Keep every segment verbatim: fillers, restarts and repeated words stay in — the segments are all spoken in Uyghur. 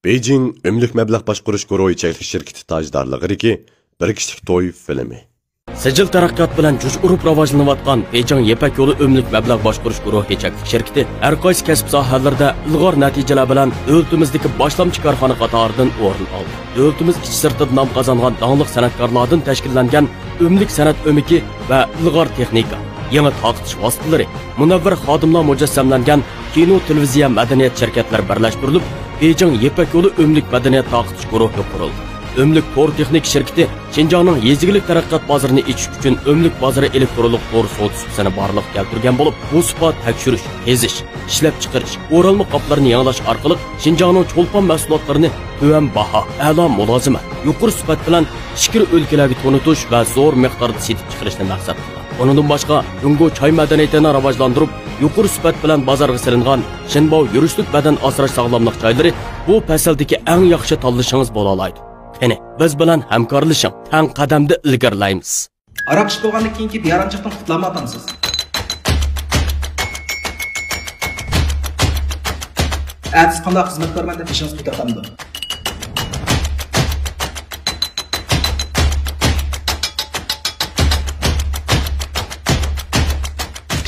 بېيجىڭ ئۆملۈك مەبلەغ باشقۇرۇش گۇرۇھى چەكلىك شىركىتى تاجدارلىقىدىكى بىر كىشىلىك توي فىلىمى. سىجىل تەرەققىيات بىلەن جۇش ئۇرۇپ راۋاجلىنىۋاتقان بېيجىڭ يىپەك يولى ئۆملۈك مەبلەغ باشقۇرۇش گۇرۇھى چەكلىك شىركىتى ھەر قايسى كەسىپ ساھەلىرىدە ئىلغار نەتىجىلەر بىلەن دۆلىتىمىزدىكى باشلامچى كارخانا قاتارىدىن ئورۇن ئالدى. دۆلىتىمىز ئىچى سىرتىدا نام قازانغان داڭلىق سەنئەتكارلاردىن تەشكىللەنگەن ئۆملۈك سەنئەت ئۆمىكى ۋە ئىلغار تېخنىكا، يېڭى تارقىتىش ۋاسىتىلىرى، مۇنەۋۋەر خادىملار مۇجەسسەملەنگەن كىنو، تېلېۋىزىيە، مەدەنىيەت شىركەتلىرى بىرلەشتۈرۈلۈپ، بېيجىڭ يىپەك يولى ئۆملۈك مەدەنىيەت تارقىتىش گۇرۇھى قۇرۇلدى. ئۆملۈك تور تېخنىكا شىركىتى شىنجاڭنىڭ يېزا ئىگىلىك تەرەققىيات بازىرىنى ئېچىش ئۈچۈن ئۆملۈك بازىرى ئېلېكترونلۇق تور سودا سۇپىسىنى بارلىققا كەلتۈرگەن بولۇپ، بۇ سۇپا تەكشۈرۈش، قېزىش، ئىشلەپچىقىرىش، ئورالما قاپلىرىنى يېڭىلاش ئارقىلىق شىنجاڭنىڭ چولپان مەھسۇلاتلىرىنى تۆۋەن باھا، ئەلا مۇلازىمەت، يۇقىرى سۈپەت بىلەن ئىچكىرى ئۆلكىلەرگە تونۇتۇش ۋە زور مىقداردا سېتىپ چىقىرىشنى مەقسەت قىلغان. ئۇنىڭدىن باشقا، جۇڭگو چاي مەدەنىيىتىنى راۋاجلاندۇرۇپ، يۇقىرى سۈپەت بىلەن بازارغا سېلىنغان شىنباۋ يۈرۈشلۈك بەدەن ئاسراش ساغلاملىق چايلىرى بۇ پەسىلدىكى ئەڭ ياخشى تاللىشىڭىز بولالايدۇ. قېنى، بىز بىلەن ھەمكارلىشىڭ، تەڭ قەدەمدە ئىلگىرىلەيمىز. ھاراق ئىچىپ بولغاندىن كېيىنكى بىئارامچىلىقتىن قۇتۇلالمايۋاتامسىز؟ ئەتىسى قانداق خىزمەت قىلارمەن دەپ بېشىڭىز قېتىرقامدۇ؟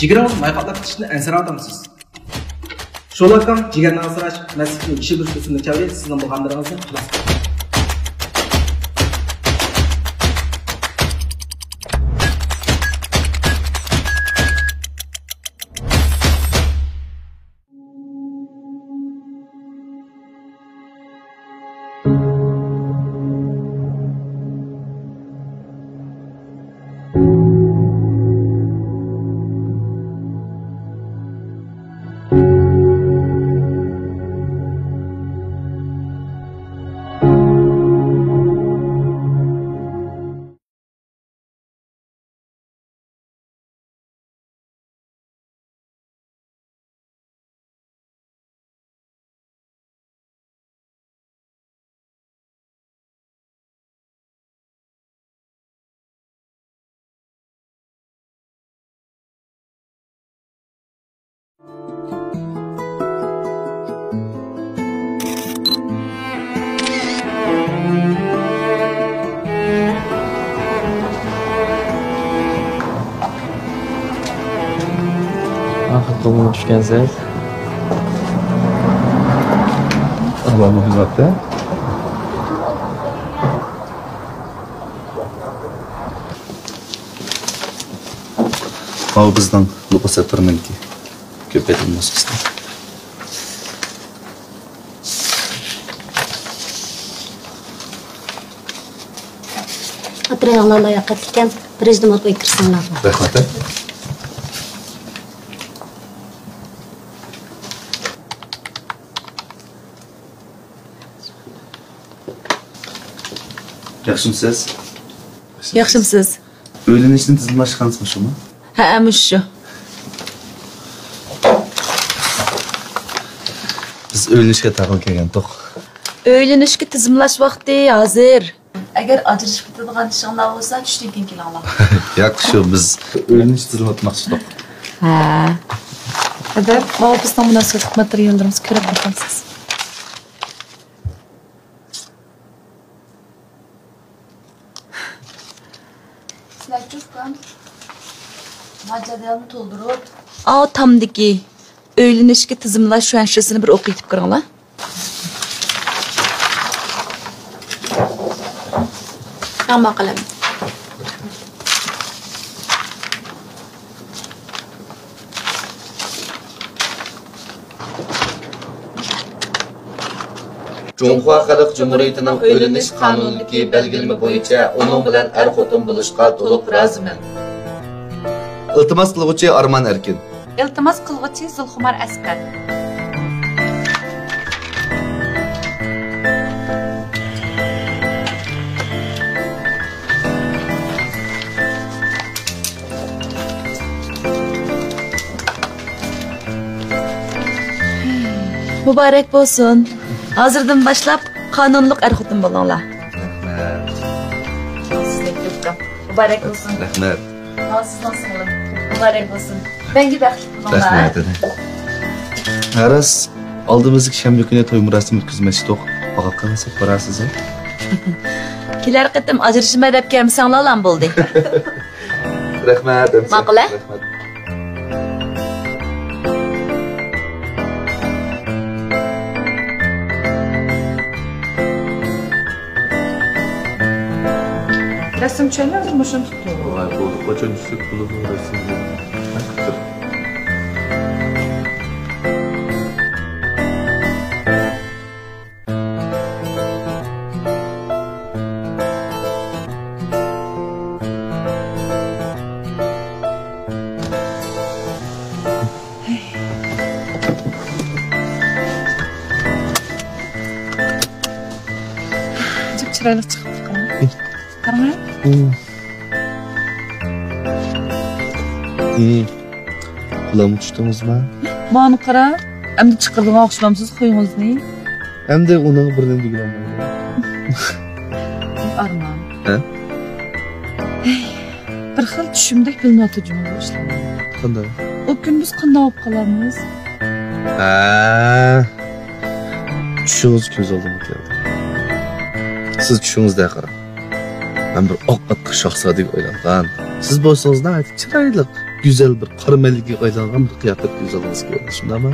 جىگىرىڭىز ماي قاتلاپ كېتىشىدىن ئەنسىرەۋاتامسىز؟ شولاكاڭ جىگەرنى ئاسراش، مەسلىكنىڭ ئىشى بىر سۆزۈمنى چاۋرى سىزنىڭ بۇ غەملىرىڭىزنى خالاس قىلىدۇ. ئاخىرقى بولۇپ چۈشكەنسىز. ئاللا مۇھەممەتتە. ماۋۇ بىزنىڭ لوقا سەپىرىنىڭكى كۆپەيتىلمەس قىسمى. ئاترايىڭلار لاياقەتلىككەن، بىرىنچىدىن بولۇپ ئۆيگە كىرسەڭلار. رەھمەت. ياخشىمسىز؟ ياخشىمسىز؟ ئۆيلىنىشنى تىزىملاشقانسىز مۇشۇمۇ؟ ھەئە، مۇشۇ. بىز ئۆيلىنىشكە تاغىل كەلگەنتۇق. ئۆيلىنىشكە تىزىملاش ۋاقتى ھازىر. ئەگەر ئاجرىشىپ كېتىدىغان ئىشىڭلار بولسا، چۈشتىن كېيىن كېلىڭلار. ياق، شۇ بىز ئۆيلىنىش تىزىملاتماقچىدۇق. ھە. ھەدە، ماۋۇ بىزنىڭ مۇناسىۋەتلىك ماتېرىياللىرىمىز، كۆرۈپ باقامسىز؟ سىلەرچۇ ئۇكام، ما جەدۋەلنى تولدۇرۇپ. ئاۋۇ تامدىكى ئۆيلىنىشكە تىزىملاش شۇەنشىسىنى بىر ئوقۇۋېتىپ كىرىڭلار. ھە، ماقۇل. جۇڭخۇا خەلق جۇمھۇرىيىتىنىڭ ئۆيلىنىش قانۇنىدىكى بەلگىلىمە بويىچە ئۇنىڭ بىلەن ئەر-خوتۇن بولۇشقا تولۇق رازىمەن. ئىلتىماس قىلغۇچى ئارمان ئەركىن. ئىلتىماس قىلغۇچى زۇلخۇمار ئەسقەر. مۇبارەك بولسۇن. ھازىردىن باشلاپ قانۇنلۇق ئەر-خوتۇن بولۇڭلار. رەھمەت. سىزنىڭكى ئۇكام. مۇبارەك بولسۇن. رەھمەت. ھە، سىزنىڭ سىڭلىم. مۇبارەك بولسۇن. مەڭگۈ بەختلىك بولۇڭلار. رەھمەت، ئەنە. ھە، راست، ئالدىمىزدىكى شەنبە كۈنى توي مۇراسىمى ئۆتكۈزمەكچىدۇق. باغاققا نېسىپ بارارسىز ھە؟ كېلەر قېتىم ئاجرىشىمەن دەپ كەلمىسەڭلارلا بولدى. رەھمەت، ئەمىسە. ماقۇل ھە؟ رەھمەت. رەسىم چۈشەنمەمدىم، مۇشۇنى تۇتۇپ. ۋاي، بولدى، قاچان چۈشتۇق، بولىدۇ، رەسىم. جىق چىرايلىق چىقىپتىكەن. قاراڭ. قولامغا چۈشتىڭىزمۇ؟ مانا قارا، ئەمدى چىقىرىدىغان ئوخشىمامسىز خۇيىڭىزنى؟ ئەمدى ئۇنىڭغا بىر نېمە دېگىلى بولمايدۇ. ئارمان. ھە؟ ھەي، بىر خىل چۈشۈمدەك بىلىنىۋاتىدۇ جۇمۇ بۇ ئىشلار. قانداق؟ ئۇ كۈن بىز قانداق بولۇپ قالارمىز؟ ھە. چۈشىڭىز كۆز ئالدىمغا كەلدى. سىز چۈشىڭىزدە قاراڭ. مەن بىر ئاق ئاتقا شاھزادىگە ئايلانغان. سىز بولسىڭىز ناھايىتى چىرايلىق، گۈزەل بىر قارا مەلىكىگە ئايلانغان بىر قىياپەت كۆز ئالدىڭىزغا كېلىدۇ، شۇنداقمۇ؟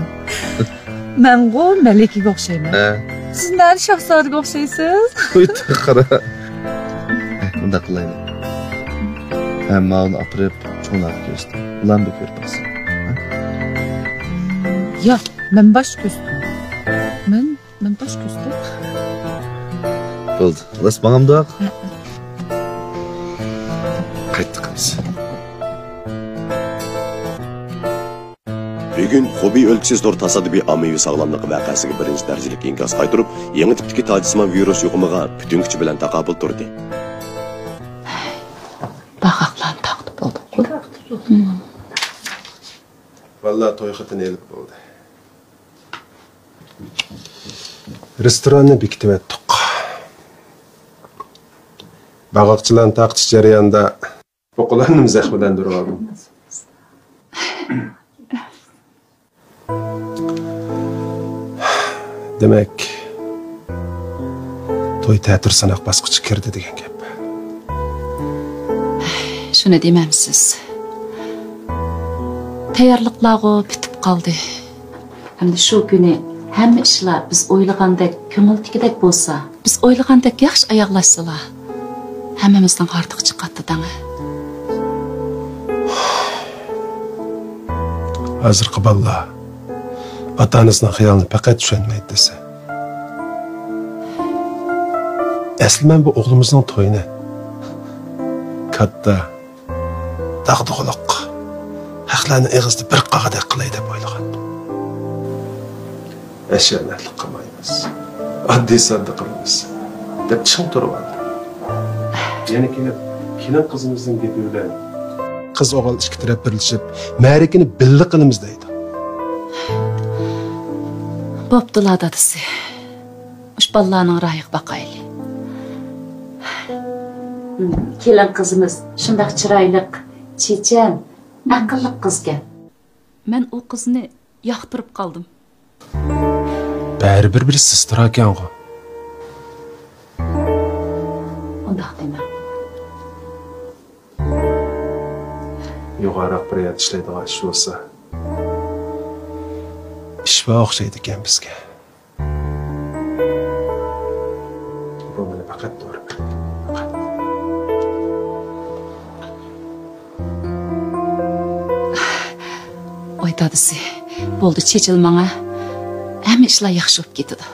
مەنغۇ مەلىكىگە ئوخشايمەن. ھە. سىز نەدە شاھزادىگە ئوخشايسىز؟ قوي، قارا. ھە، مۇنداق قىلايلى. ھە، ماۋۇنى ئاپىرىپ، چوڭلارغا كۆرسىتىڭ. ئۇلارمۇ بىر كۆرۈپ باقسۇن. ھە؟ ياق، مەن باشتا كۆرسىتىمەن. مەن مەن باش كۆرسىتەي. بولدى، خالاس، ماڭامدۇق؟ قايتتۇق بىز. بۈگۈن خۇبېي ئۆلكىسى زور تاسادىپىي ئاممىۋى ساغلاملىق ۋەقەسىگە بىرىنچى دەرىجىلىك ئىنكاس قايتۇرۇپ، يېڭى تىپتىكى تاجسىمان ۋىرۇس يۇقۇمىغا پۈتۈن كۈچى بىلەن تاقابىل تۇردى. باغاقلارنى تاقتى بولدۇق. بالىلار توي خېتىنى ئېلىپ بولدى. رېستوراننى بېكىتىۋەتتۇق. باغاقچىلارنى تارقىتىش جەريانىدا بۇقىلارنىمۇ زەخىملەندۈرۈۋالدىم. دېمەك، توي تەتۈر سىناق باسقۇچىغا كىردى دېگەن گەپ. شۇنى دېمەمسىز؟ تەييارلىقلارغۇ پۈتۈپ قالدى. ئەمدى شۇ كۈنى ھەممە ئىشلار بىز ئويلىغاندەك، كۆڭۈلدىكىدەك بولسا، بىز ئويلىغاندەك ياخشى ئاياغلاشسىلا، ھەممىمىزنىڭ ھاردۇقى چىقاتتى دەڭە. ھازىرقى بالىلار ئاتا-ئانىسىنىڭ خىيالىنى پەقەت چۈشەنمەيدۇ دېسە. ئەسلى مەن بۇ ئوغلىمىزنىڭ تويىنى كاتتا، داغدۇغىلىق، خەقلەرنىڭ ئېغىزىدا بىر قاغىدەك قىلاي دەپ ئويلىغانىدىم. ھەشەمەتلىك قىلمايمىز، ئاددىي-ساددا قىلىمىز دەپ چىڭ تۇرۇۋالدىم. يەنە كېلىپ، كېلىن قىزىمىزنىڭ گېپى بىلەن قىز-ئوغۇل ئىككى تەرەپ بىرلىشىپ، مەرىكىنى بىللە قىلىمىز دەيدۇ. بوپتۇلا، دادىسى. مۇشۇ بالىلارنىڭ رايىغا باقايلى. كېلىن قىزىمىز شۇنداق چىرايلىق، چېچەن، ئەقىللىق قىزكەن. مەن ئۇ قىزنى ياقتۇرۇپ قالدىم. بەرىبىر بىر سېستراكەنغۇ. ئۇنداق دېمە. يۇقىرىراق بىر يەردە ئىشلەيدىغان ئىش بولسا، ئىش بار ئوخشايدىكەن بىزگە. بۇ مېنى پەقەت دورا بەردى. پەقەت. ۋاي دادىسى، بولدى، چېچىلماڭ ھە. ھەممە ئىشلار ياخشى بولۇپ كېتىدۇ.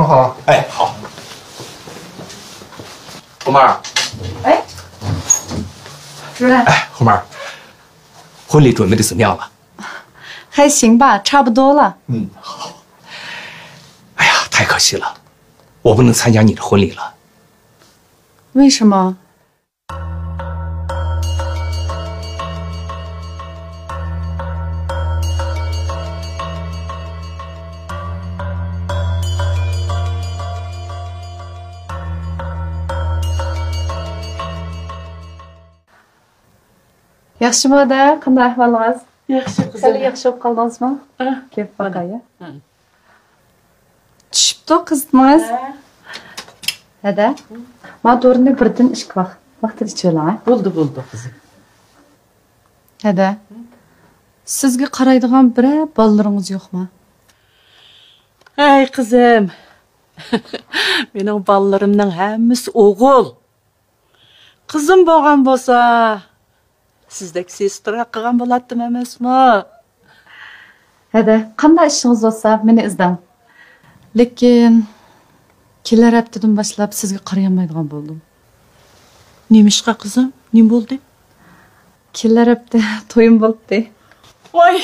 ھە، ھە. خۇمار. ھە، خۇمار. 婚礼准备得怎么样了？还行吧，差不多了。嗯，好。哎呀，太可惜了，我不能参加你的婚礼了。为什么？ ياخشىمۇ ھەدە، قانداق ئەھۋالىڭىز؟ ياخشى، قىزىم. خېلى ياخشى بولۇپ قالدىڭىزمۇ؟ ئاھ، كېلىپ باقاي. ئاھ. چۈشۈپتۇ قىزىتىڭىز. ھە. ھەدە، ما دورىنى بىردىن ئىككى ۋاق-، ۋاقىتتا ئىچىۋېلىڭ، ھە؟ بولدى، بولدى، قىزىم. ھەدە، سىزگە قارايدىغان بىرەر بالىلىرىڭىز يوقما؟ ھەي، قىزىم. مېنىڭ بالىلىرىمنىڭ ھەممىسى ئوغۇل. قىزىم بولغان بولسا، سىزدەك سېسترا قىلغان بولاتتىم ئەمەسمۇ؟ ھەدە، قانداق ئىشىڭىز بولسا، مېنى ئىزدەڭ. لېكىن، كېلەر ھەپتىدىن باشلاپ سىزگە قارىيالمايدىغان بولدۇم. نېمىشقا، قىزىم؟ نېمە بولدى؟ كېلەر ھەپتە تويۇم بولۇپتى. ۋاي،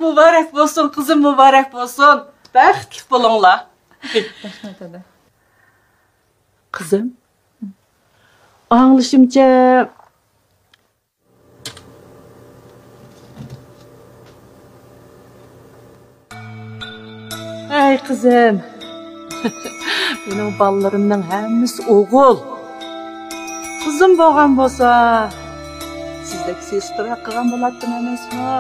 مۇبارەك بولسۇن، قىزىم، مۇبارەك بولسۇن. بەختلىك بولۇڭلار. رەھمەت، ھەدە. قىزىم، ئاڭلىشىمچە، ھەي، قىزىم. مېنىڭ بالىلىرىمنىڭ ھەممىسى ئوغۇل. قىزىم بولغان بولسا، سىزدەك سېسترا قىلغان بولاتتىم ئەمەسمۇ؟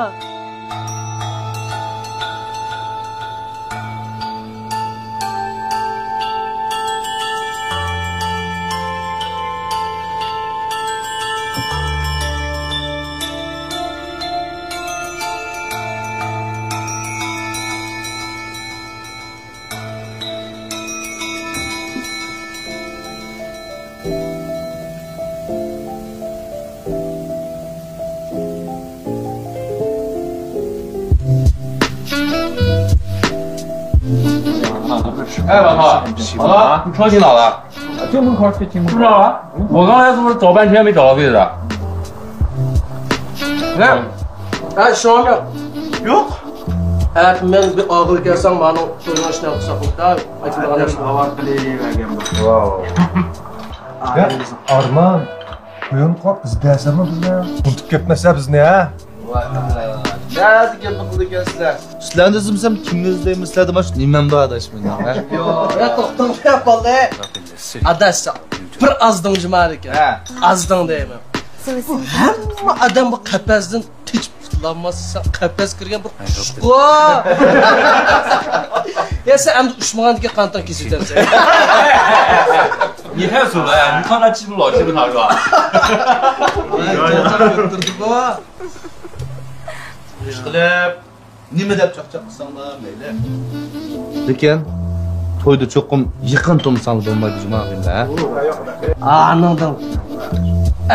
ھەي، بالا، بالا، بالا، 不知道啊，我刚才是不是找半天没找到位置啊？ھە، ئىشىڭ يوق. يوق. ھە، مەن بىر ئاغىلى كەلسەڭ، مانا شۇنىڭ ئىشىنى قىلساق بولدى. ئايتىدىغان ئادەم ئىش. ھاۋا قىلىۋەرگەن بار. ۋاۋ. يا، ئارمان، بۇيان قوپ، بىز دەرسەممۇ بىزنى؟ ئۇنتۇپ كەتمەسلەر بىزنى، ھە؟ ۋاي، نەدە گەپ قىلىدىكەنسىلەر؟ سىلەرنى دېسەم، كىمنى ئىزدەيمىز؟ سىلەردە مانا شۇ نېمەم بار، ئاداش، مېنىڭ، ھە؟ يوق، يا، توختاڭ، يا، بالىلار. ئاداش، بىر ئازدىڭ جۇما ئىكەن. ھە. ئازدىڭ دەيمەن. بۇ ھەممە ئادەم بۇ قەپەستىن قېچىپ قۇتۇلالماس، سەن قەپەس كىرگەن بىر قۇشقۇ. يا، سەن ئەمدى ئۇچمىغاندىكىن قانىتىڭ كېسىۋېتەرسەن. يا، سۇلا، يا، يۇقىرى چىملو، چىملو. ئىشقىلىپ. نېمە دەپ چاقچاق قىلساڭلار مەيلى. لېكىن تويدا چوقۇم يېقىن تۇرمىساڭلار بولمايدۇ جۇما كۈندە، ھە؟ ئانىڭدىن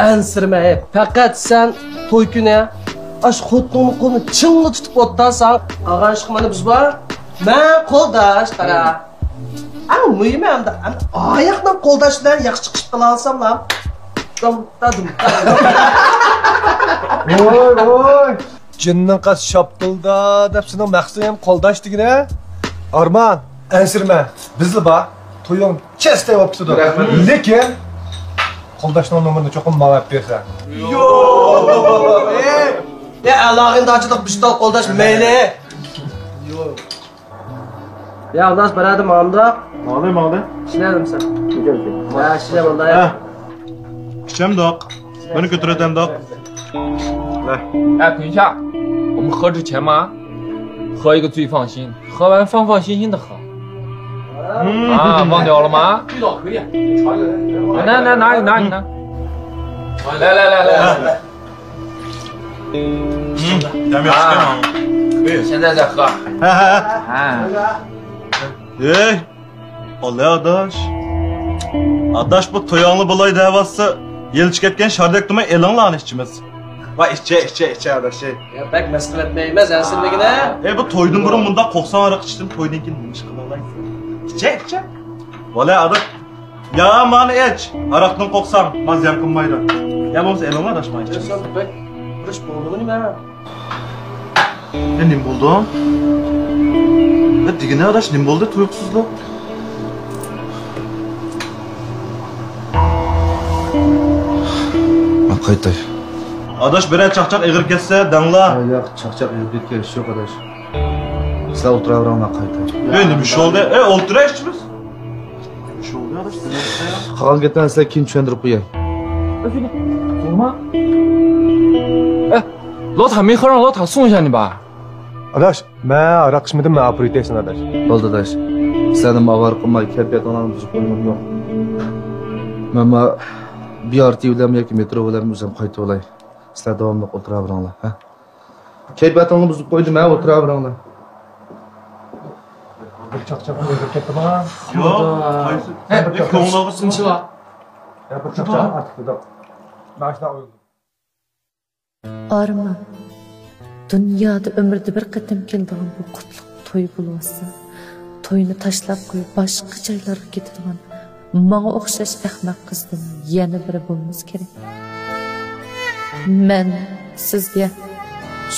ئەنسىرىمە، ھەي. پەقەت سەن توي كۈنى ئاشۇ خوتۇنۇڭنىڭ قولىنى چىڭلا تۇتۇپ ئولتۇرساڭ، قالغان ئىشقا مانا بىز بار. مەن قولداش، قارا. ئەڭ مۇھىمى ئەمدى، ئەمدى ئاياقنىڭ قولداش بىلەن ياخشى چىقىشىپ قالالىساملا. دۇم، دادۇم، دادۇم. ۋوي، ۋوي. جىننىڭ قاس شاپتۇلدا دەپ سېنىڭ مەقسىتىڭ ھەم قولداش دېگىنە؟ ئارمان، ئەنسىرىمە، بىزلا بار. تويۇڭ چەستەي بولۇپ كېتىدۇ. رەھمەت. لېكىن قولداشنىڭ نومۇرىنى چوقۇم ماڭا ئەپ بېرىسەن. يوق. ئەي، ئەلاغىن داچىلىق بىشتال قولداش مەيلى. يوق. يا ئۇداس، بىرەردە ماڭدۇق. ماڭدى، ماڭدى. ئىشلەدىمسەن؟ ھە، ئىشلە بولدى. ھە. ئىچەمدۇق. بىرنى كۆتۈرۈۋېتەمدۇق. 哎，等一下，我们喝之前嘛，喝一个醉放心，喝完放放心心的喝。嗯。啊，忘掉了吗？那那哪里哪里呢？来来来来来。 现在再喝。 ھە، ھە، ھە. ئەي، ئالە ئاداش. ئاداش، بۇ تويۇڭلار بولاي دەۋاتسا، يىلچە كەتكەن شاردەك تۇرماي ئېلىڭلارنى ئىچىمىز. ۋاي، ئىچە، ئىچە، ئىچە ئاداش، ئەي. يا، بەك مەس قىلىۋەتمەيمىز، ئەنسىرىمىگىنە. ئەي، بۇ تويدىن بۇرۇن مۇنداق قورقساڭ ھاراق ئىچتىن، تويدىن كېيىن نېمە ئىش قىلالايسەن؟ ئىچە، ئىچە. ۋالە ئاداش. يا، مانا ئىچ. ھاراقتىن قورقساڭ، ماز زىيان قىلمايدۇ. يا بولمىسا ئېلىڭلار ئاداش، مانا ئىچىمىز. سەن بەك بىر ئىش بولدىمۇ نېمە؟ يا، نېمە بولدى؟ يا، دېگىنە ئاداش، نېمە بولدى تۇيۇقسىزلا؟ مەن قايتاي. ئاداش، بىرەر چاقچاق ئېغىر كەتسە دەڭلا. يا، ياق، چاقچاق ئېغىر كەتكەن ئىش يوق ئاداش. سىلەر ئولتۇراۋېرىڭ، مەن قايتاي. يا، نېمە ئىش بولدى؟ ئەي، ئولتۇرايچۇ بىز. قالغان گەپلەرنى سىلەرگە كېيىن چۈشەندۈرۈپ قوياي. ئە، لوتا، مىخرون لوتا سۇڭ ژانى با. ئاداش، مەن ھاراق ئىچمىدىم، مەن ئاپىرى تەيسەن ئاداش. بولدى ئاداش. سەنمۇ ئاۋارە قىلماي، كەيپىياتىڭلارنى بۇزۇپ قويغۇم يوق. مەن ما بي ئار تى بىلەن ياكى مېترو بىلەن ئۆزۈم قايتىۋالاي. سىلەر داۋاملىق ئولتۇرۇۋېرىڭلار، ھە؟ كەيپىياتىڭنى بۇزۇپ قويدۇم، ھە؟ ئولتۇرۇۋېرىڭلار. بىر چاقچاق ئويغىنىپ كەتتىما؟ ياق، قايسى؟ ھە، بىر چاقچاق. كۆڭلىڭىزغا سىنچىۋا. يا، بىر چاقچاق ئارتۇق دېدۇق. مانا شۇنداق ئويغىنىپ. ئارمان، دۇنيادا ئۆمرىدە بىر قېتىم كېلىدىغان بۇ قۇتلۇق توي بولۇۋاتسا، توينى تاشلاپ قويۇپ، باشقا جايلارغا كېتىدىغان ماڭا ئوخشاش ئەخمەق قىزدىن يەنە بىرى بولمىسا كېرەك. مەن سىزگە،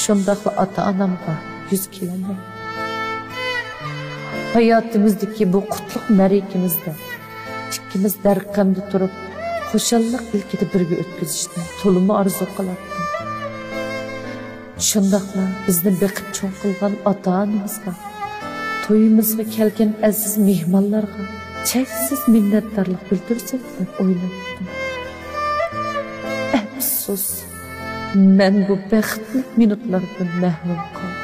شۇنداقلا ئاتا-ئانامغا يۈز كېلەلمەيمەن. ھاياتىمىزدىكى بۇ قۇتلۇق مەرىكىمىزدە ئىككىمىز دەرقەمدە تۇرۇپ، خۇشاللىق ئىلكىدە بىرگە ئۆتكۈزۈشنى تولىمۇ ئارزۇ قىلاتتىم. شۇنداقلا بىزنى بېقىپ چوڭ قىلغان ئاتا-ئانىمىزغا، تويىمىزغا كەلگەن ئەزىز مېھمانلارغا چەكسىز مىننەتدارلىق بىلدۈرسەك دەپ ئويلايتتىم. ئەپسۇس، مەن بۇ بەختلىك مىنۇتلاردىن مەھرۇم قالدىم.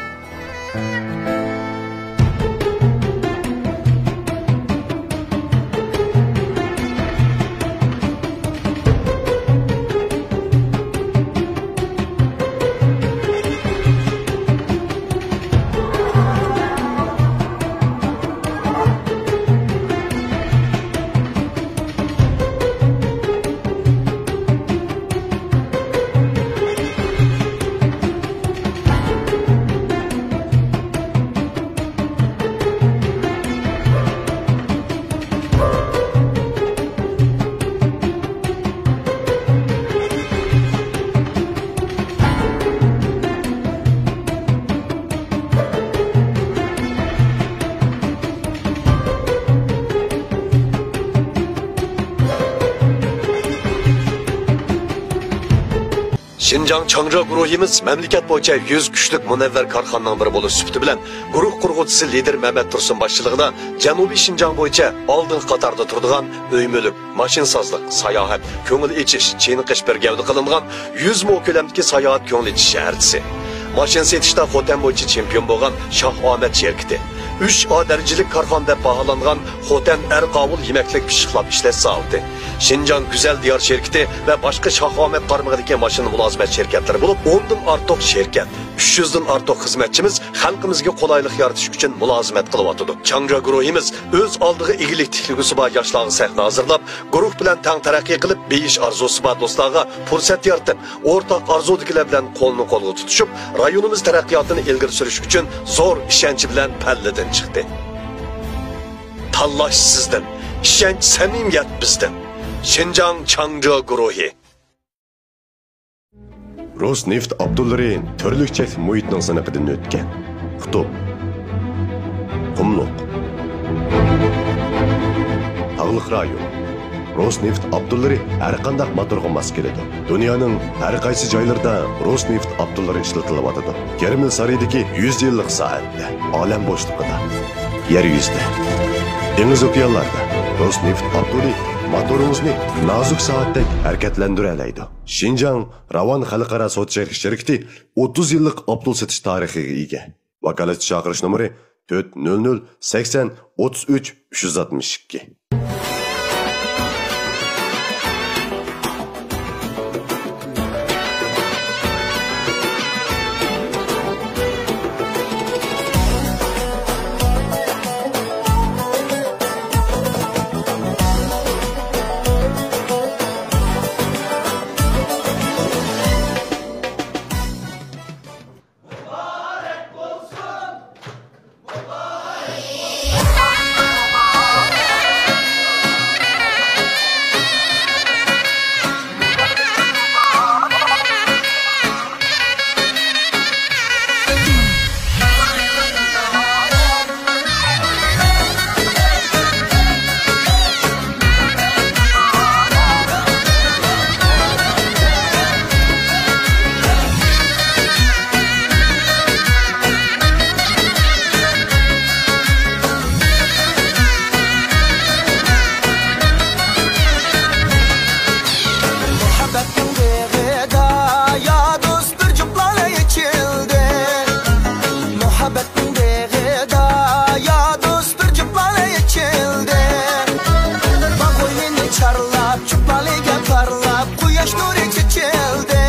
شىنجاڭ چاڭجيا گۇرۇھىمىز مەملىكەت بويىچە يۈز كۈچلۈك مۇنەۋۋەر كارخانىنىڭ بىرى بولۇش سۈپىتى بىلەن، گۇرۇھ قۇرغۇچىسى لىدىر مەمەت تۇرسۇن باشچىلىقىدا جەنۇبىي شىنجاڭ بويىچە ئالدىنقى قاتاردا تۇرىدىغان ئۆي-مۈلۈك، ماشىنىسازلىق، ساياھەت، كۆڭۈل ئېچىش، چېنىقىش بىر گەۋدە قىلىنغان يۈز مو كۆلەمدىكى ساياھەت كۆڭۈل ئېچىش شەھەرچىسى. ماشىنا سېتىشتا خوتەن بويىچە چېمپىيون بولغان شاھ ئامەت شىركىتى. ئۈچ ئا دەرىجىلىك كارخانا دەپ باھالانغان خوتەن ئەر قاۋۇل يېمەكلىك پىششىقلاپ ئىشلەش زاۋۇتى، شىنجاڭ گۈزەل دىيار شىركىتى ۋە باشقا شاھ ئامەت قارمىقىدىكى ماشىنا مۇلازىمەت شىركەتلىرى بولۇپ، ئوندىن ئارتۇق شىركەت، ئۈچ يۈزدىن ئارتۇق خىزمەتچىمىز خەلقىمىزگە قولايلىق يارىتىش ئۈچۈن مۇلازىمەت قىلىۋاتىدۇ. چاڭجيا گۇرۇھىمىز ئۆز ئالدىغا ئىگىلىك تىكلىگۈسى بار ياشلارغا سەھنە ھازىرلاپ، گۇرۇھ بىلەن تەڭ تەرەققىي قىلىپ، بېيىش ئارزۇسى بار دوستلارغا پۇرسەت يارىتىپ، ئورتاق ئارزۇدىكىلەر بىلەن قولنى قولغا تۇتۇشۇپ، رايونىمىز تەرەققىياتىنى ئىلگىرى سۈرۈش ئۈچۈن زور ئىشەنچ بىلەن پەللىدىن چىقتى. تاللاش سىزدىن، ئىشەنچ، سەمىمىيەت بىزدىن. شىنجاڭ چاڭجيا گۇرۇھى. روسنېفت ئاپتوللىرى تۈرلۈك چەكلىك مۇھىتنىڭ سىنىقىدىن ئۆتكەن. قۇتۇپ. قۇملۇق. تاغلىق رايون. روسنېفت ئاپتوللىرى ھەر قانداق موتورغا ماس كېلىدۇ. دۇنيانىڭ ھەر قايسى جايلىرىدا روسنېفت ئاپتوللىرى ئىشلىتىلىۋاتىدۇ. كرېمل سارىيىدىكى يۈز يىللىق سائەتتە، ئالەم بوشلۇقىدا، يەر يۈزىدە، دېڭىز ئوكيانلاردا روسنېفت ئاپتولى موتورىڭىزنى نازۇك سائەتتەك ھەرىكەتلەندۈرەلەيدۇ. شىنجاڭ راۋان خەلقئارا سودا چەكلىك شىركىتى ئوتتۇز يىللىق ئاپتول سېتىش تارىخىغا ئىگە. ۋاكالەتچى چاقىرىش نومۇرى تۆت نۆل نۆل سەكسەن ئوتتۇز ئۈچ ئۈچ يۈز ئاتمىش ئىككى. نۇرى چېچىلدى.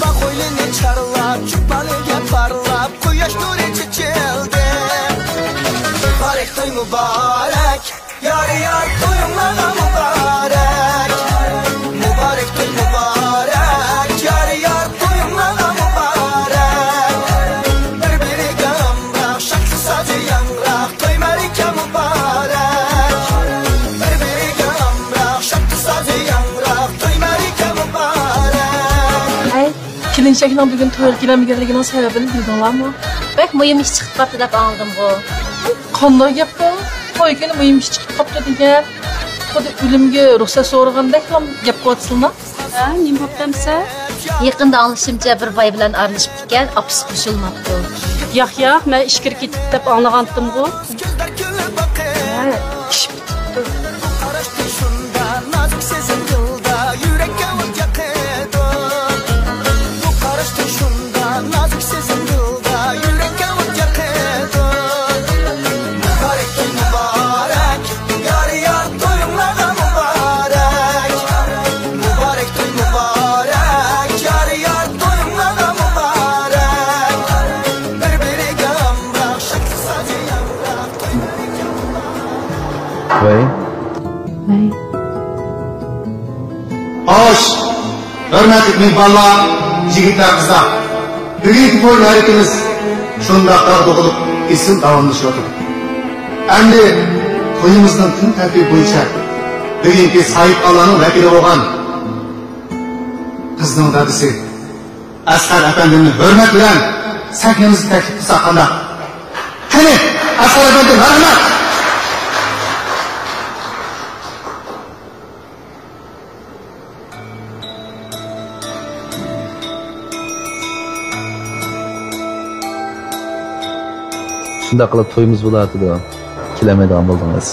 باغ ھويلىنى چارلاپ، چۈپ بالىگە پارلاپ، قۇياش نۇرى چېچىلدى. مۇبارەك توي مۇبارەك، يار يار تويۇڭلارغا مۇبارەك. مۇبارەك توي مۇبارەك، يار يار تويۇڭلارغا مۇبارەك. بىر بىرىگە ئامراق، شادلىق سازى ياڭراق، توي مەرىكە مۇبارەك. بىر بىرىگە ئامراق، شادلىق سازى ياڭراق، توي مەرىكە مۇبارەك. ھەي، كېلىنچەكنىڭ بۈگۈن تويغا كېلەلمىگەنلىكىنىڭ سەۋەبىنى بىلدىڭلارمۇ؟ بەك مۇھىم ئىش چىقىپ قاپتۇ دەپ ئاڭلىدىمغۇ. قانداق گەپ بۇ؟ توي كۈنى مۇھىم ئىش چىقىپ قاپتۇ دېگەن. خۇددى ئۆلۈمگە رۇخسەت سورىغاندەكلا گەپ قىلىۋاتىسىلەر. ھە، نېمە بوپتۇ ئەمسە؟ يېقىندا ئاڭلىشىمچە، بىر باي بىلەن ئارىلىشىپتىكەن، ئاپىسى قوشۇلماپتۇ. ياق، ياق، مەن ئىچكىرى كېتىپ دەپ ئاڭلىغانتىمغۇ. ھە، ئىش پۈتۈپتۇ. مۇبارەك توي مۇبارەك، مۇبارەك توي مۇبارەك، يار يار تويۇڭلارغا مۇبارەك. بىر بىرىگە ئامراق، شادلىق سازى ياڭراق، توي مەرىكە مۇبارەك. ۋەي. ۋەي. خوش، ھۆرمەتلىك مېھمانلار، يىگىتلەر، قىزلار. بۈگۈنكى توي مەرىكىمىز شۇنداق داغدۇغىلىق ئېسىل داۋاملىشىۋاتىدۇ. ئەمدى تويىمىزنىڭ كۈن تەرتىپى بويىچە بۈگۈنكى ساھىبخانلارنىڭ ۋەكىلى بولغان قىزنىڭ دادىسى ئەسقەر ئەپەندىمنى ھۆرمەت بىلەن سەھنىمىزگە تەكلىپ قىلساق قانداق؟ قېنى، ئەسقەر ئەپەندى، مەرھەمەت! شۇنداق قىلىپ تويىمىز بولۇۋاتىدۇ. كېلەلمەيدىغان بولدىڭىز.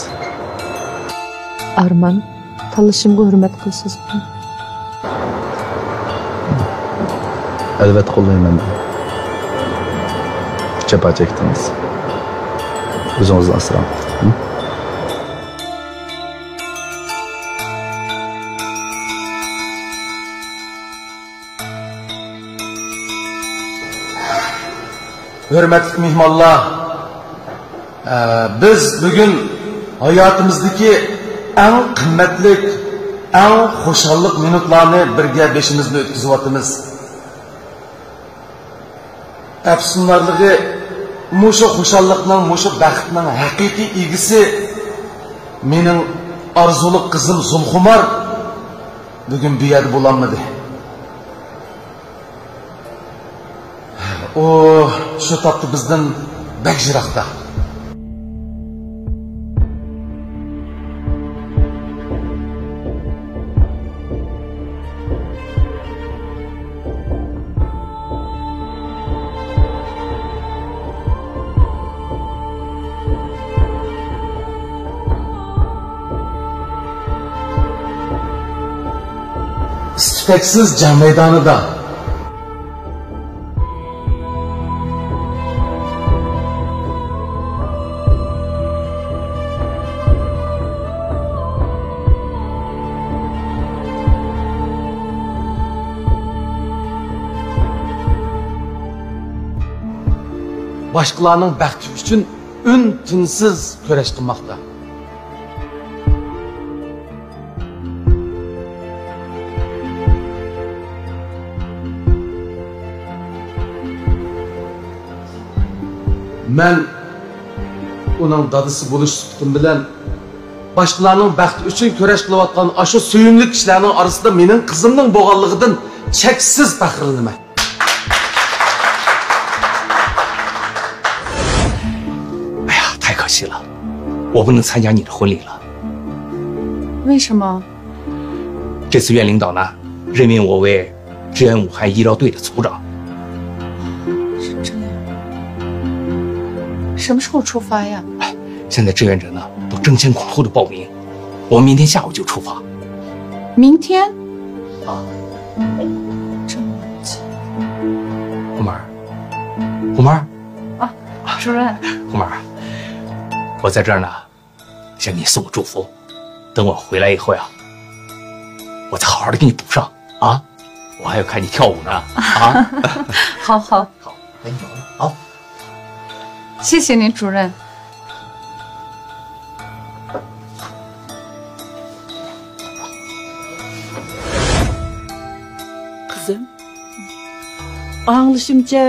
ئارمان، تاللىشىمغا ھۆرمەت قىلىسىزمۇ؟ ئەلۋەتتە قوللايمەن. جاپا چەكتىڭىز. ئۆزىڭىزنى ئاسراڭ. ھۆرمەتلىك مېھمانلار، ئە، بىز بۈگۈن ھاياتىمىزدىكى ئەڭ قىممەتلىك، ئەڭ خۇشاللىق مىنۇتلارنى بىرگە بېشىمىزدىن ئۆتكۈزۈۋاتىمىز. ئەپسۇسلىنارلىقى، مۇشۇ خۇشاللىقنىڭ، مۇشۇ بەختنىڭ ھەقىقىي ئىگىسى مېنىڭ ئارزۇلۇق قىزىم زۇلخۇمار بۈگۈن بۇ يەردە بولالمىدى. ئۇ شۇ تاپتا بىزدىن بەك يىراقتا. ئىس-تۈتەكسىز جەڭ مەيدانىدا. باشقىلارنىڭ بەختى ئۈچۈن ئۈن-تىنسىز كۈرەش قىلماقتا. مەن ئۇنىڭ دادىسى بولۇش سۈپىتىم بىلەن باشقىلارنىڭ بەختى ئۈچۈن كۈرەش قىلىۋاتقان ئاشۇ سۆيۈملۈك كىشىلەرنىڭ ئارىسىدا مېنىڭ قىزىمنىڭ بولغانلىقىدىن چەكسىز پەخىرلىنىمەن. 哎呀，太可惜了，我不能参加你的婚礼了。为什么？这次院领导呢，任命我为支援武汉医疗队的组长。是这样。什么时候出发呀？哎，现在志愿者呢，都争先恐后的报名，我明天下午就出发。明天？啊。这么急。红妹儿，红妹儿。啊，主任。红妹儿，我在这儿呢，向你送祝福。等我回来以后呀，我再好好的给你补上啊。我还要看你跳舞呢啊。好好，好，那你忙吧啊。谢谢您，主任。 قىزىم، ئاڭلىشىمچە،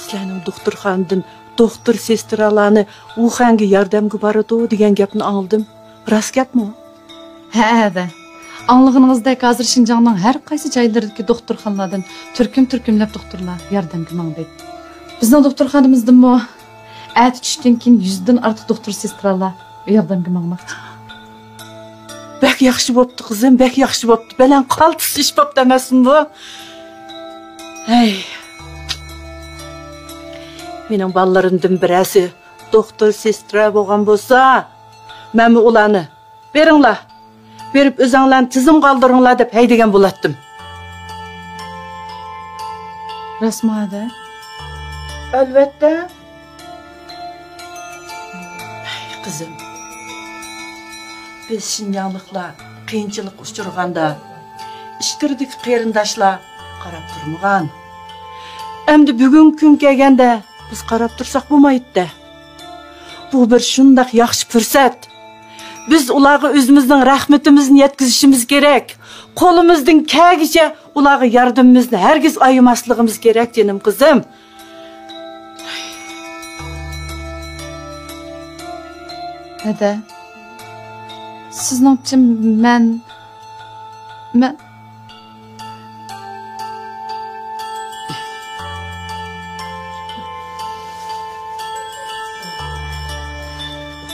سىلەرنىڭ دوختۇرخانىدىن دوختۇر سېسترالارنى ۋۇخەنگە ياردەمگە بارىدۇ دېگەن گەپنى ئاڭلىدىم. راست گەپمۇ؟ ھەئە، ھەدە. ئاڭلىغىنىڭىزدەك، ھازىر شىنجاڭنىڭ ھەر قايسى جايلىرىدىكى دوختۇرخانىلاردىن تۈركۈم-تۈركۈملەپ دوختۇرلار ياردەمگە ماڭدى. بىزنىڭ دوختۇرخانىمىزدىنمۇ ئەتە چۈشتىن كېيىن يۈزدىن ئارتۇق دوختۇر سېسترالار ياردەمگە ماڭماقچى. بەك ياخشى بوپتۇ، قىزىم، بەك ياخشى بوپتۇ. بەلەن قالتىس ئىش بوپتۇ ئەمەسمۇ بۇ؟ ھەي. مېنىڭ بالىلىرىمدىن بىرەرسى دوختۇر سېسترا بولغان بولسا، مەنمۇ ئۇلارنى، بېرىڭلار، بېرىپ ئۆزەڭلارنى تىزىمغا ئالدۇرۇڭلار دەپ ھەيدىگەن بولاتتىم. راستمۇ ھەدە؟ ئەلۋەتتە. ھەي، قىزىم، بىز شىنجاڭلىقلار قىيىنچىلىققا ئۇچرىغاندا، ئىچكىرىدىكى قېرىنداشلار قاراپ تۇرمىغان. ئەمدى بۈگۈنكى كۈن كەلگەندە، بىز قاراپ تۇرساق بولمايدۇ-دە. بۇ بىر شۇنداق ياخشى پۇرسەت. بىز ئۇلارغا ئۆزىمىزنىڭ رەھمىتىمىزنى يەتكۈزۈشىمىز كېرەك. قولىمىزدىن كەلگىچە ئۇلارغا ياردىمىمىزنى ھەرگىز ئايىماسلىقىمىز كېرەك، جېنىم قىزىم. ھەدە، سىزنىڭچە مەن، مەن.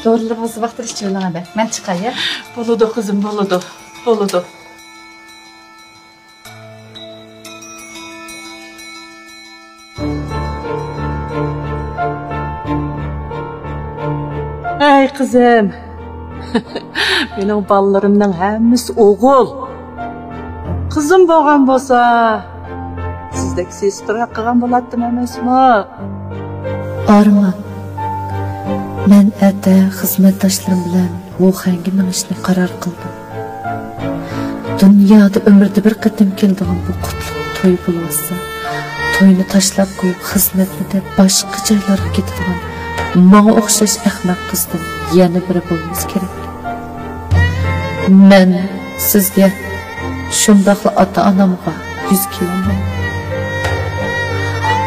دورىلىرىڭىزنى ۋاقتىدا ئىچىۋېلىڭ، ھەدە. مەن چىقاي، ھە؟ بولىدۇ، قىزىم، بولىدۇ، بولىدۇ. ئەي قىزىم، مېنىڭ بالىلىرىمنىڭ ھەممىسى ئوغۇل. قىزىم بولغان بولسا، سىزدەك سېسترا قىلغان بولاتتىم ئەمەسمۇ؟ ئارمان، مەن ئەتە خىزمەتداشلىرىم بىلەن ۋۇخەنگە مېڭىشنى قارار قىلدىم. دۇنيادا ئۆمرىدە بىر قېتىم كېلىدىغان بۇ قۇتلۇق توي بولۇۋاتسا، توينى تاشلاپ قويۇپ، خىزمەتنى دەپ باشقا جايلارغا كېتىدىغان ماڭا ئوخشاش ئەخمەق قىزدىن يەنە بىرى بولمىسا كېرەك. مەن سىزگە، شۇنداقلا ئاتا-ئانامغا يۈز كېلەلمەيمەن.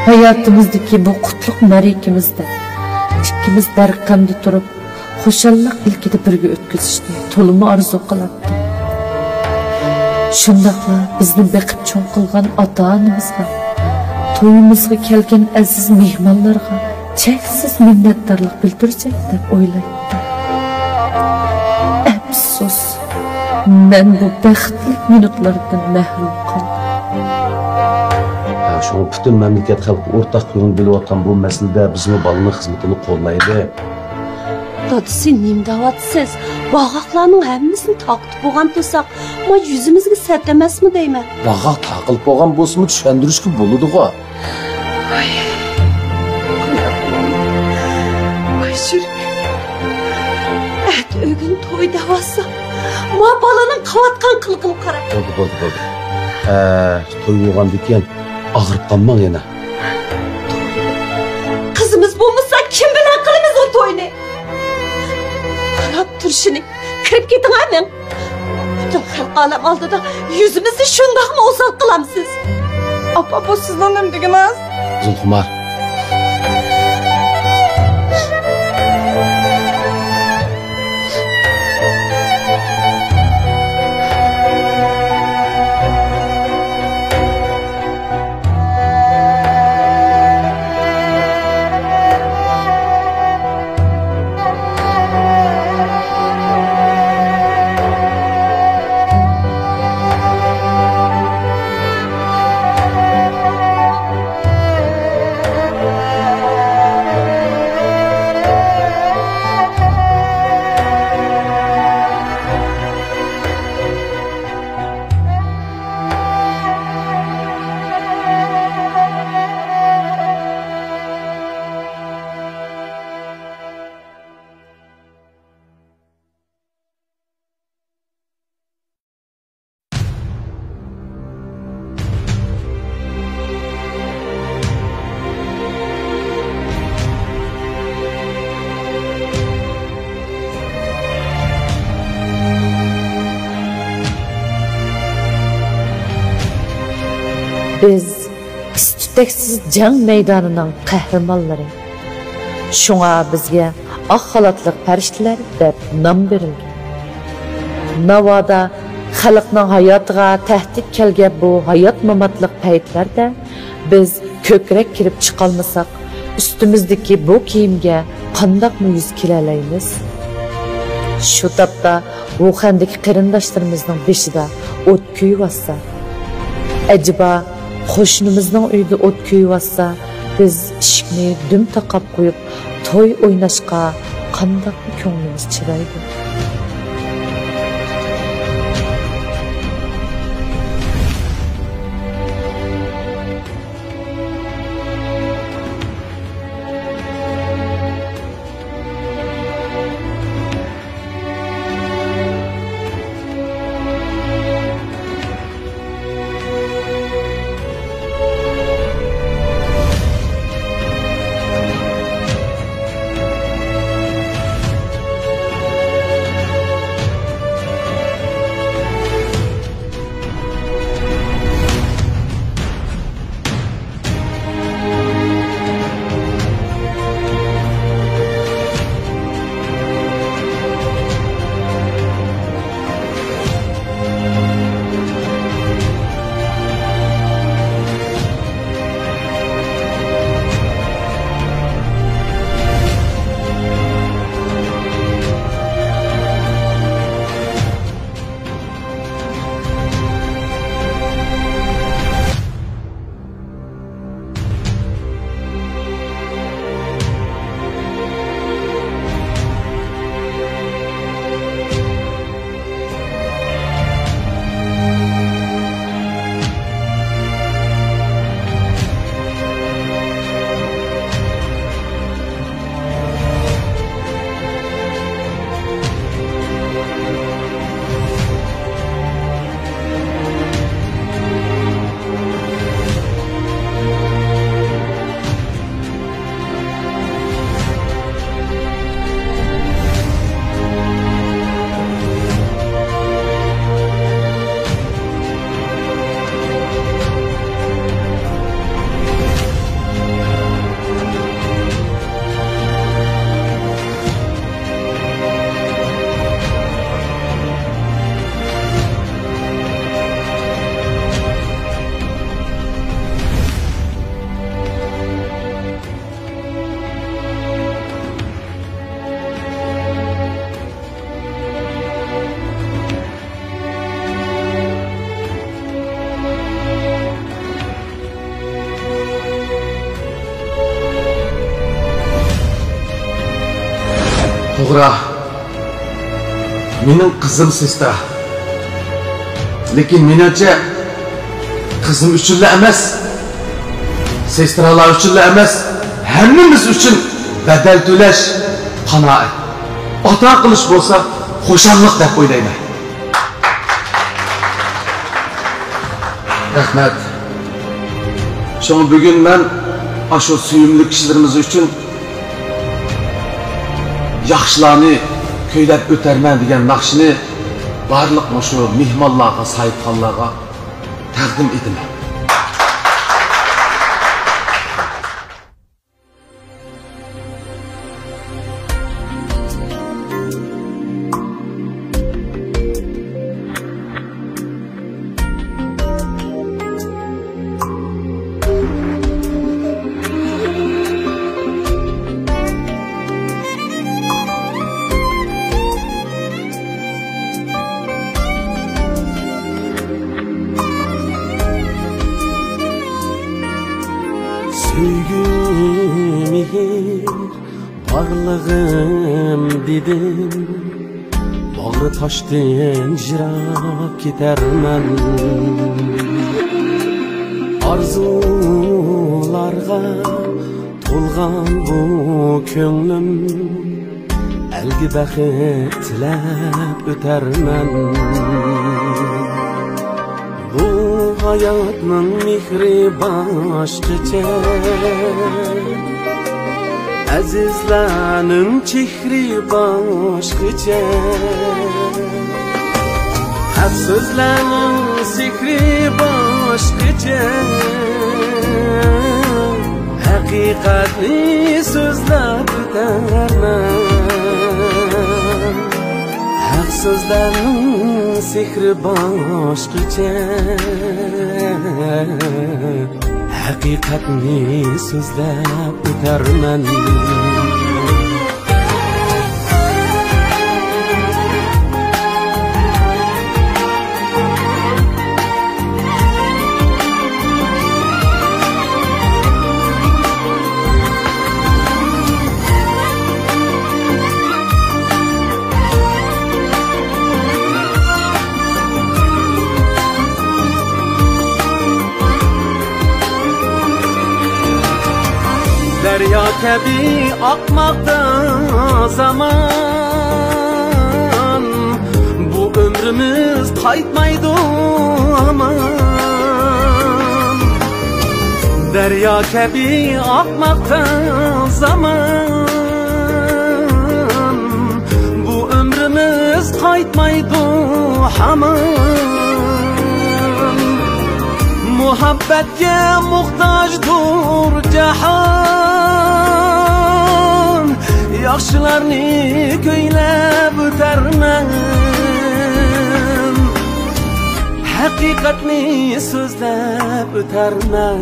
ھاياتىمىزدىكى بۇ قۇتلۇق مەرىكىمىزدە ئىككىمىز بىر قەمدە تۇرۇپ، خۇشاللىق ئىلكىدە بىرگە ئۆتكۈزۈشنى تولىمۇ ئارزۇ قىلاتتىم. شۇنداقلا بىزنى بېقىپ چوڭ قىلغان ئاتا-ئانىمىزغا، تويىمىزغا كەلگەن ئەزىز مېھمانلارغا چەكسىز مىننەتدارلىق بىلدۈرسەك دەپ ئويلايتتىم. ئەپسۇس، مەن بۇ بەختلىك مىنۇتلاردىن مەھرۇم قالدىم. شۇڭا پۈتۈن مەملىكەت خەلقى ئورتاق كۆڭۈل بۆلۈۋاتقان بۇ مەسىلىدە بىزمۇ بالىنىڭ خىزمىتىنى قوللايلى. دادىسى، نېمە دەۋاتىسىز؟ باغاقلارنىڭ ھەممىسىنى تارقىتىپ بولغان تۇرساق، ما يۈزىمىزگە سەت ئەمەسمۇ دەيمەن. باغاق تارقىلىپ بولغان بولسىمۇ چۈشەندۈرۈشكە بولىدىغۇ. ۋاي، ۋاي شۈرۈك. ئەتە ئۆگۈن توي دەۋاتسا، ما بالىنىڭ قىلىۋاتقان قىلىقىنى قارا. بولدى، بولدى، بولدى. ئە، توي بولغاندىكىن ئاغرىپ قالماڭ يەنە. قىزىمىز بولمىسا، كىم بىلەن قىلىمىز ئۇ توينى؟ قاراپ تۇرۇشىنى، كىرىپ كېتىڭ، مېڭىڭ. پۈتۈن خەلق ئالەم ئالدىدا يۈزىمىزنى شۇنداقمۇ ئوسال قىلامسىز؟ ئاپا، بۇ سىزنىڭ نېمە دېگىنىڭىز؟ زۇلخۇمار. بىز ئىس-تۈتەكسىز جەڭ مەيدانىنىڭ قەھرىمانلىرى. شۇڭا بىزگە ئاق خالاتلىق پەرىشتىلەر دەپ نام بېرىلگەن. ناۋادا خەلقنىڭ ھاياتىغا تەھدىت كەلگەن بۇ ھايات-ماماتلىق پەيتلەردە بىز كۆكرەك كېرىپ چىقالمىساق، ئۈستىمىزدىكى بۇ كىيىمگە قانداقمۇ يۈز كېلەلەيمىز؟ شۇ تاپتا ۋۇخەندىكى قېرىنداشلىرىمىزنىڭ بېشىدا ئوت كۆيۈۋاتسا، ئەجەبا قوشنىمىزنىڭ ئۆيىدە ئوت كۆيۈۋاتسا، بىز ئىشىكنى دۈم تاقاپ قويۇپ، توي ئويناشقا قانداقمۇ كۆڭلىمىز چىدايدۇ؟ توغرا، مېنىڭ قىزىم سېسترا. لېكىن مېنىڭچە، قىزىم ئۈچۈنلا ئەمەس، سېسترالار ئۈچۈنلا ئەمەس، ھەممىمىز ئۈچۈن بەدەل تۆلەش قانائەت، ئاتا قىلىش بولسا خۇشاللىق دەپ ئويلايمەن. رەھمەت. شۇڭا بۈگۈن مەن ئاشۇ سۆيۈملۈك كىشىلىرىمىز ئۈچۈن ياخشىلارنى كۈيلەپ ئۆتەرمەن دېگەن ناخشىنى بارلىق مۇشۇ مېھمانلارغا، ساھىبخانلارغا تەقدىم ئېتىمەن. سۆيگۈ، مېھىر، بارلىقىم دېدىم، باغرى تاشتىن يىراق كېتەرمەن. ئارزۇلارغا تولغان بۇ كۆڭلۈم، ئەلگە بەخت تىلەپ ئۆتەرمەن. بۇ ھاياتنىڭ مېھرى باشقىچە، ئەزىزلەرنىڭ چېھرى باشقىچە، ھەق سۆزلەرنىڭ سېھرى باشقىچە. باشقىچە ھەقىقەتنى سۆزلەپ ئۆتەرمەن. ھەق سۆزلەرنىڭ سېھرى باشقىچە، ھەقىقەتنى سۆزلەپ ئۆتەرمەن. دەريا كەبى ئاقماقتا زامان، بۇ ئۆمرىمىز قايتمايدۇ ھامان. دەريا كەبى ئاقماقتا زامان، بۇ ئۆمرىمىز قايتمايدۇ ھامان. مۇھەببەتكە موھتاجدۇر جاھان، ياخشىلارنى كۈيلەپ ئۆتەرمەن. ھەقىقەتنى سۆزلەپ ئۆتەرمەن.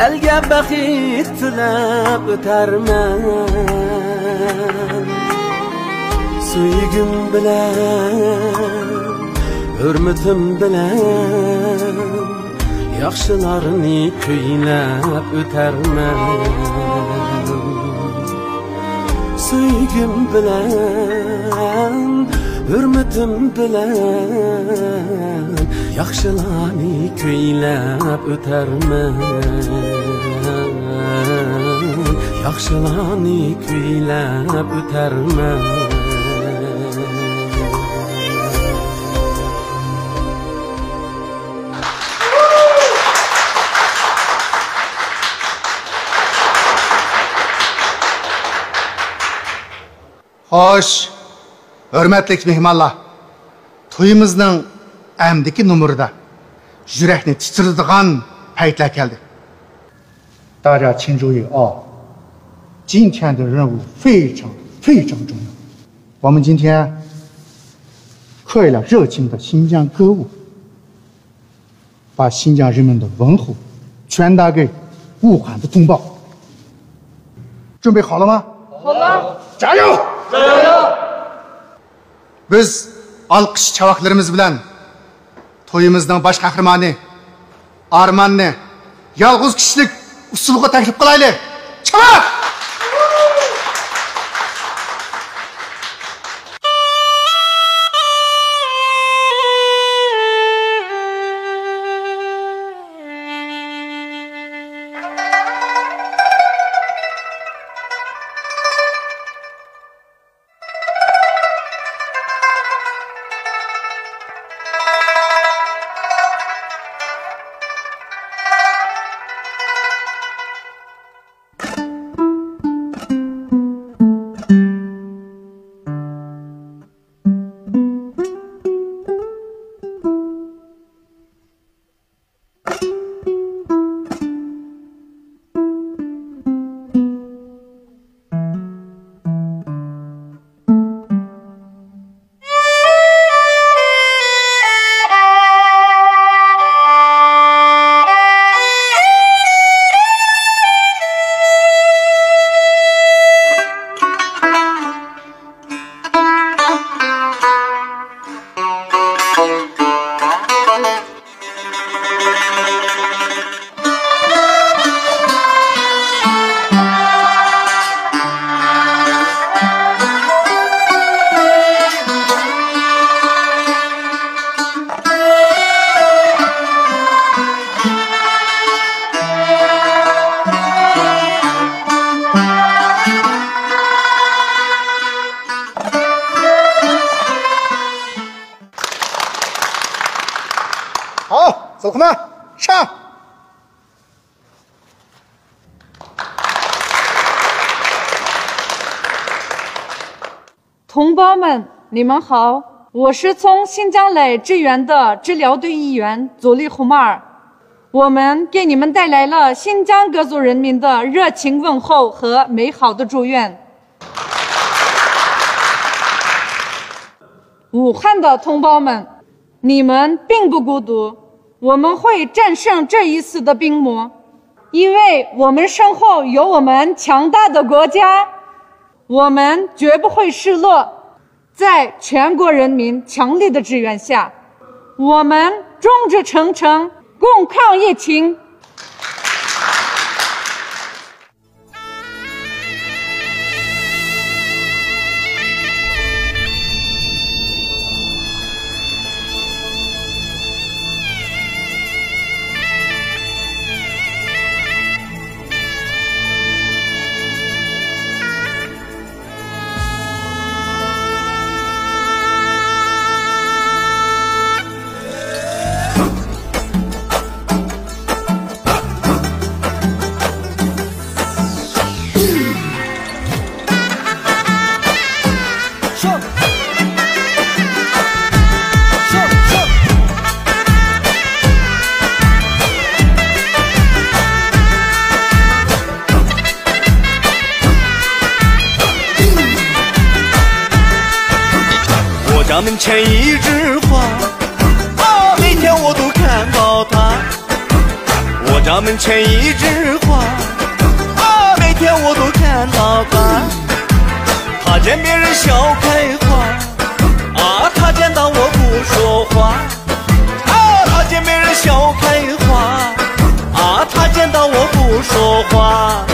ئەلگە بەخت تىلەپ ئۆتەرمەن. سۆيگۈم بىلەن، ھۆرمىتىم بىلەن، ياخشىلارنى كۈيلەپ ئۆتەرمەن. سۆيگۈم بىلەن، ھۆرمىتىم بىلەن، ياخشىلارنى كۈيلەپ ئۆتەرمەن. ياخشىلارنى كۈيلەپ ئۆتەرمەن. خوش، ھۆرمەتلىك مېھمانلار، تويىمىزنىڭ ئەمدىكى نومۇرىدا يۈرەكنى تىترىتىدىغان پەيتلەر كەلدى. 大家请注意啊，今天的任务非常非常重要。我们今天刻意了热情的新疆歌舞， 把新疆人民的问候传达给武汉的同胞。准备好了吗？好了。加油！加油！ بىز ئالقىش چاۋاكلىرىمىز بىلەن تويىمىزنىڭ باش قەھرىمانى ئارماننى يالغۇز كىشىلىك ئۇسسۇلغا تەكلىپ قىلايلى. چاۋاك! ھاۋ، سالقىما، شاڭ! توڭبامەن، نېماڭ خاۋ؟ 我是从新疆来支援的治疗队一员祖利胡马尔，我们给你们带来了新疆各族人民的热情问候和美好的祝愿。武汉的同胞们，你们并不孤独，我们会战胜这一次的病魔，因为我们身后有我们强大的国家，我们绝不会示弱。 在全国人民强力的支援下，我们众志成城，共抗疫情。我家门前一枝花，啊，每天我都看到它。我家门前一枝花，啊，每天我都看到它。它见别人笑开花，啊，它见到我不说话。 啊，它见别人笑开花，啊，它见到我不说话。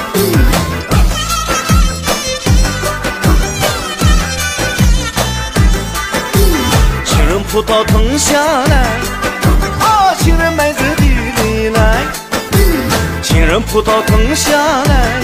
情人葡萄藤下来，啊，情人埋在地里来。情人葡萄藤下来，